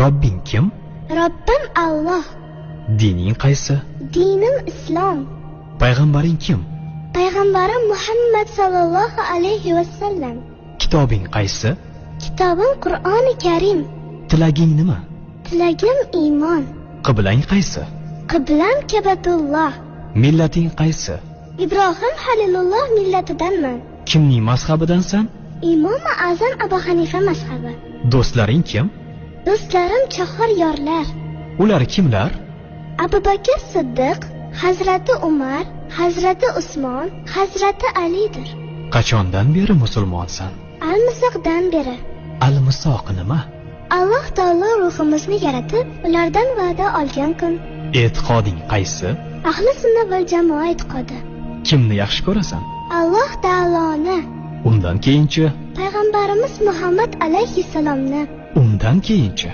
Robbing kim? Robbim Alloh. Dining qaysi? Dinim Islom. Payg'ambaring kim? Payg'ambarim Muhammad sallallohu alayhi va sallam. Kitobing qaysi? Kitobim Qur'oni Karim. Tilaging nima? Tilagim iymon. Qiblang qaysi? Qiblam Kabatulloh. Millating qaysi? Ibrohim Halilulloh millatidanman. Kimning mazhabidansan? Imomi Azam Abu Hanifa mazhabi. Do'stlaring kim? Do'stlarim chahar yorlar. Ular kimlar? Abu Bakr Siddiq, Hazrati Umar, Hazrati Usmon, Hazrati Alidir. Qachondan beri musulmonsan? Almisoqdan beri. Almisoq nima? Alloh taolo ruhimizni yaratib, ulardan va'da olgan kun. E'tiqoding qaysi? Ahli sunna val jamoa e'tiqodi. Kimni yaxshi ko'rasan? Alloh taoloni. Undan keyinchi? Payg'ambarimiz Muhammad alayhissalomni. Undan keyinchi?